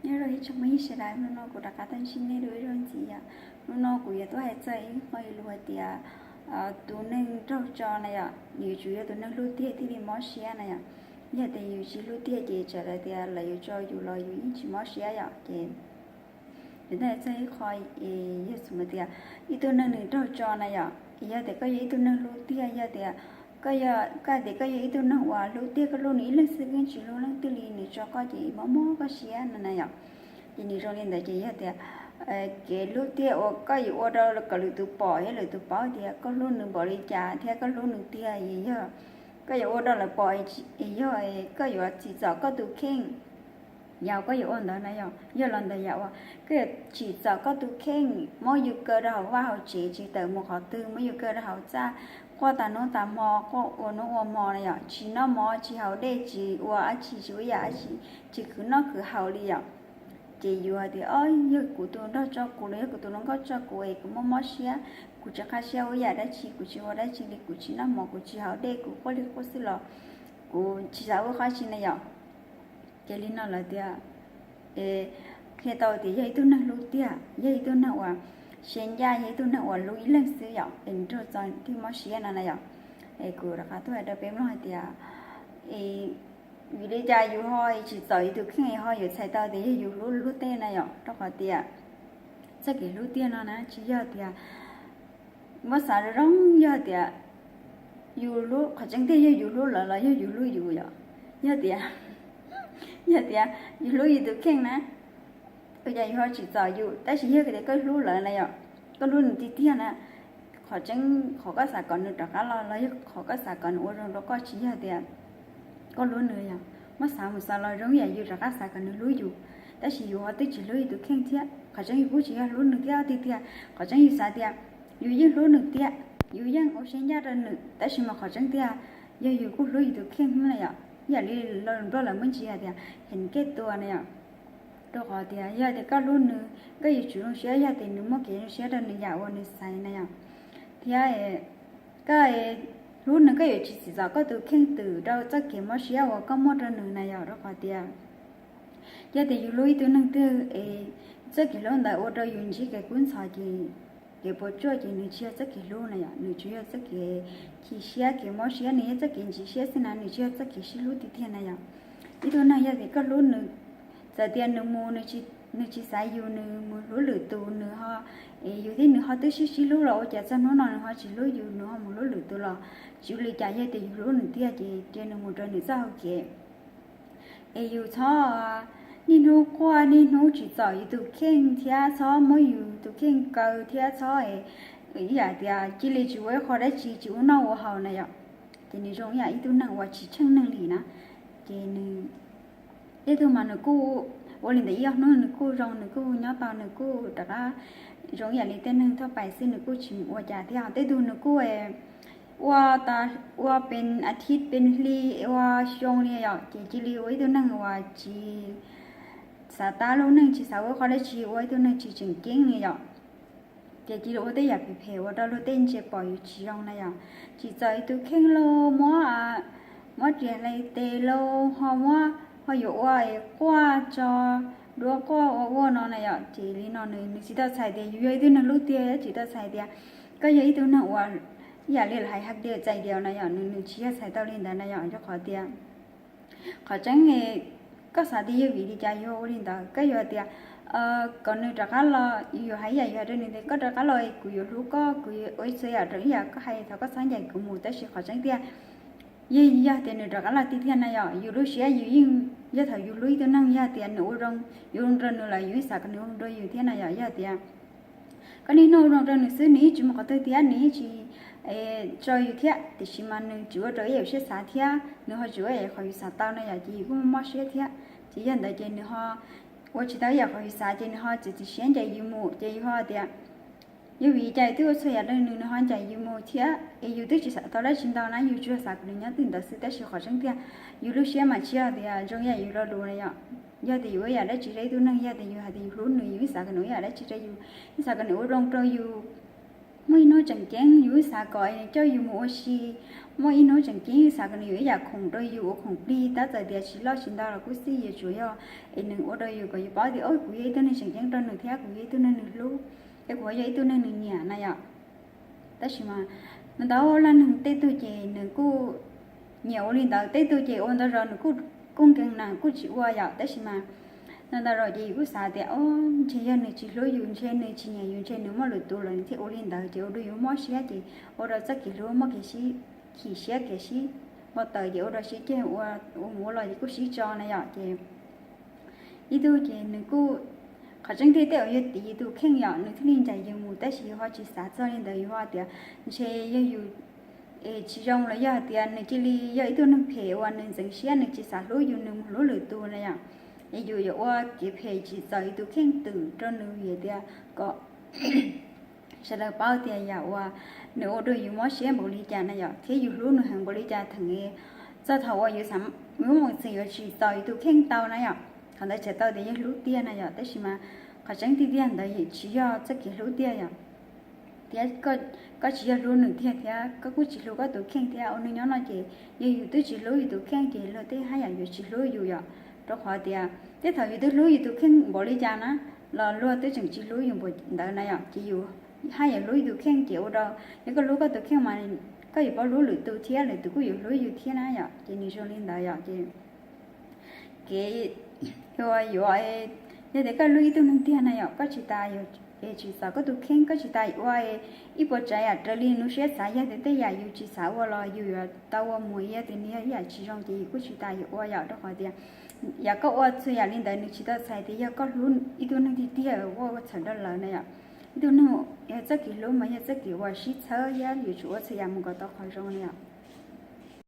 Nyob zoo ib tsoom phooj ywg sawv daws, hnub no kuv rov qab tuaj ntsib nej dua ib zaug ntxiv yom. Hnub no kuv yuav tuaj hais txog ib qho lus hais tias tus neeg nraug tso na yom, nws yuav tsum yog tus neeg hlub tiag thiaj li mob siab na yom. Yog tias yus tsis hlub tiag ces txawm lawv tias lawv yuav tso yus los yus yeej tsis mob siab yom. Ces yuav tuaj hais txog ib qho, yog txhais tias ib tug neeg nws nraug tso na yom, yog tias koj yog ib tug neeg hlub tiag, yog tias koj yog, koj hais tias koj yog ib tug neeg uas hlub tiag, koj hlub nws ib leeg xwb, koj tsis hlub leej twg li, nws tso koj ces mob mob koj siab no na yom. Ces nws zoo li ntawd ces yog tias kev hlub tiag uas koj yuav ua rau kom lwm tus pom thiab lwm tus paub tias koj hlub nws npaum li cas thiab koj hlub nws tiag, yog koj yuav ua rau lawv pom, yog koj yuav tsim txom koj tus kheej. Yam koj yuav ua ntawd na yom, yog los ntawm yam uas koj yuav tsim txom koj tus kheej, muab yus kaw rau hauv vaj hauv tsev tsis tawm mus qhov twg, muab yus kaw rau hauv txaj, quaj tas hnub tas hmo, quaj ua hnub ua hmo na yom, tsis noj mov tsis haus dej, tsis ua dab tsi, tsis ua yam dab tsi, tsis khwv noj khwv haus li yom. Ces yus hais tias, o, yog kuv tus nraug tso kuv los yog kuv tus hluas nkauj tso kuv es kuv mob mob siab, kuv tsis qab siab ua yam dab tsi, kuv tsis ua dab tsi li, kuv tsis noj mov, kuv tsis haus dej, kuv quaj li quaj xwb los kuv tsis xav ua qhov tsi na yom. Ces li no lawm tias, qhia tau tias yog ib tug neeg hlub tiag, yog ib tug neeg uas siab ncaj, yog ib tug neeg uas hlub ib leeg xwb yom, es nws nraug tso thiaj mob siab no na yom. Es kuv rov qab tuaj hais rau peb mloog hais tias, vim li cas yus ho tsim txom yus tus kheej ho yuav txhais tau tias yog yus hlub hlub tej na yom, rau qhov tias txoj kev hlub tiag no na tsis yog tias, muab xav zoo zoo yog tias yus hlub, qhov tseeb tiag yog yus hlub lawv los yog yus hlub yus yom. Yog tias, yog tias yus hlub yus tus kheej na, ua cas yus ho tsim txom yus, tab sis yog tias koj hlub lawv na yom, koj hlub nws tiag tiag na, qhov tseeb qhov koj xav kom nws rov qab los los yog qhov koj xav kom nws ua zoo rau koj tsis yog tias koj hlub nws yom. Muab xav mus xav los zoo yam yus rov qab xav kom nws hlub yus, tab sis yus ho twb tsis hlub yus tus kheej thiab. Qhov tseeb yus kuj tsis yog hlub nws thiab tiag tiag, qhov tseeb yus xav tias yus yeej hlub nws tiag, yus yeej ua siab ncaj rau nws, tab sis mas qhov tseeb tiag yog yus kuj hlub yus tus kheej na yom. Yam li nplog lawv muaj ntsis hais tias heev kej tua na yom. Rau qhov tias yog tias koj hlub nws, koj yuav tsum zoo siab yog tias nws muaj kev zoo siab rau nws yam uas nws xaiv na yom. Thiab koj hlub nws koj yuav tsis tsim txom koj tus kheej twm rau txoj kev mob siab uas koj muaj rau nws na yom, rau qhov tias yog tias yus hlub ib tug neeg twg es txoj kev hlub ntawd ua rau yus ntsib kev kub ntxhov ces kev puas tsuaj ces nws tsis yog txoj kev hlub na yom, nws tsuas yog txoj kev chim siab kev mob siab, nws yog txoj kev ntsim siab xwb na, nws tsis yog txoj kev sib hlub tiag tiag na yom. Ib tug neeg yog tias koj hlub nws, txawm tias nws mus, nws tsis xaiv yus, nws mus hlub lwm tus, nws ho, es yus thiab nws ho twb sib sib hlub los ua cas txog hnub no nws ho tsis hlub yus, nws ho mus hlub lwm tus los tsis ua li cas, yog tias yus hlub nws tiag ces cia nws mus rau nws txoj hau kev. Es yus txhob niaj hnub quaj niaj hnub tsim txom yus tus kheej thiab txhob muab yus tus kheej kaw thiab txhob ib yam tias cia li tsis ua ib qho dab tsi, tsis ua noj ua haus na yom. Ces nws zoo ib yam ib tug neeg uas tsis tsheej neeg li na. Ces nws, tej tug mas nws kuj ua li ntawd ib ob hnub nws kuj zoo, nws kuj nyob tau, nws kuj rov qab zoo ib yam li tej neeg thoj pais xwb, nws kuj tsis ua cas thiab. Tej tug nws kuj ua, ua pes a thiv pes hli, ua xyoo li yom, ces cia li ua ib tug neeg uas tsis xav tab lub neej, tsis xav ua qhov dab tsi, ua ib tug neeg tsis tseem ceeb li yom. Ces cia li ua tej yam phem phem ua rau luag tej ntsia pom yus tsis zoo na yom. Tsim txom yus tus kheej los muab, muab riam hle tes los ho muab, ho yuav ua es quaj tso, duab quaj ua ua no na yom. Ces li no nws, nws tsis tau txhais tias yus yog ib tug neeg hlub tiag, tsis tau txhais tias koj yog ib tug neeg uas ib yam li lawv hais hais tias txais diaus na yom, nws, nws tsis yog txhais tau li ntawd na yom, rau qhov tias qhov tseeb koj xav tias yog vim li cas yus ua li ntawd, koj yuav tias kom nws rov qab los, yus hais ib yam yus hais rau nws tias koj rov qab los kuv yuav hlub koj, kuv yuav ua txhua yam rau ib yam koj hais, thov koj txhob ncaim kuv mus, tab sis qhov tseeb tiag yog, yog tias nws rov qab los tiag tiag na yom, yus lub siab yus yeej, yog thaum yus hlub ib tug neeg yog tias nws ua zoo, yus ua zoo rau nws lawm yus yeej xav kom nws ua zoo rau yus thiab na yom. Yog tias koj niaj hnub ua zoo rau nws xwb nws yeej tsis mus qhov twg thiab nws yeej tsis tso yus thiab, tiam sis mas nws tsis ua rau ib yam siab xav thiab nws ho tsis ua yam qhov yus xav tau na yom, ces yus kuj mob siab thiab. Ces yog ntawd ces nws ho ua tsis tau ib yam qhov yus xav ces nws ho txiav txim siab ncaim yus mus, ces yus ho tias yog vim cas twb ua txhua yam rau nws, nws ho ncaim yus mus thiab es yus twb tsis xav tau dab tsi ntau na, yus tsuas xav kom nws nyob twj ntawd xwb, tab sis qhov tseeb tiag yus lub siab mas tsis yog tias zoo yam yus lo lus na yom. Yog tias yus ua yam dab tsi rau ib tug neeg, yog tias yus hais tias yus hlub nws, yus ib xav kom nws ua yam dab tsi rau yus, ib xav kom nws ua zoo rau yus, Muaj ib hnub tseem ceeb yus xav kom nws coj yus mus ua si, muaj ib hnub tseem ceeb yus xav kom nws yuav ib yam khoom rau yus ua khoom plig, tab txawm tias tsis loj tsis ntau los kuj xij, yuav tsum yog es nws ua rau yus kom yus paub tias, o, kuv yog ib tug neeg tseem ceeb rau nws thiab kuv yog ib tug neeg nws hlub, es kuv yog ib tug neeg nws nyiam na yom. Tab sis mas ntau leej neeg tej tug ces nws kuj nyiam ua li ntawd, tej tug ces ua ntau zaus nws kuj, kuj nkees na kuj tsis ua yom. Tab sis mas ntau ntau zaus ces yus kuj xav tias, o, ntshe yog nws tsis hlub yus, ntshe nws tsis nyiam yus, ntshe nws muaj lwm tus lawm nws thiaj ua li ntawd, ces ua rau yus mob siab, ces ua rau txoj kev hlub muaj kev sib, chim siab kev sib npau taws, ces ua rau sib ceg, ua, ua mus ua los ces kuj sib tso na yom. Ces ib tug ces nws kuj, qhov tseeb tiag tej uas yog tiv yus tus kheej yom, nws thiaj li ncaim yus mus, tab sis yus ho tsis xav txog li ntawd, yus ho tias ntshe yog yus es tsis zoo los yog hais tias nws cia li yog ib tug neeg phem uas nws ntxeev siab, nws tsis xav hlub yus, nws mus hlub lwm tus na yom. Es yus yuav ua kev phem tsim txom yus tus kheej twm rau nws vim tias kom sawv daws paub tias yam uas nws ua rau yus mob siab npaum li cas na yom, thiab yus hlub nws heev npaum li cas, theem txog thaum uas yus xav muab mus txwm yuav tsim txom yus tus kheej tau na yom. Qhov ntawd txhais tau tias yog hlub tiag na yom, tab sis mas qhov tseeb tiag tiag ntawd tsis yog txoj kev hlub tiag yom. Thiab koj tsis yog hlub nws tiag thiab koj kuj tsis hlub koj tus kheej thiab, ua neej nyob no ces yog yus twb tsis hlub yus tus kheej ces luag tej haj yam yuav tsis hlub yus yom. Rau qhov tias tej thaum yus twb hlub yus tus kheej npaum li cas na, los luag twb tseem tsis hlub yus npaum ntawd na yom. Ces yus haj yam hlub yus tus kheej ces ua rau, yog koj hlub koj tus kheej mas koj yuav paub hlub lwm tus thiab lwm tus kuj yuav hlub yus thiab na yom. Ces nws zoo li ntawd yom. Ces kev yuav, yog tias koj hlub ib tug neeg tiag na yom, koj tsis tas yuav tsim txom koj tus kheej, koj tsis tas ua ib puas tsav yam raws li nws lub siab xav, yog tias tej yam yus tsis xav ua los yus yuav tau ua mus, yog tias nws yog ib yam tsis zoo ces yus kuj tsis tas yuav ua yom. Rau qhov tias yog koj ua txhua yam li ntawd nws tsis tau txhais tias yog koj hlub ib tug neeg tiag tiag, ua txhaum rau lawv na yom. Ib tug neeg yog txoj kev hlub mas yog txoj kev uas sib txhawb thiab yuav tsum ua txhua yam mus kom tau qhov zoo na yom.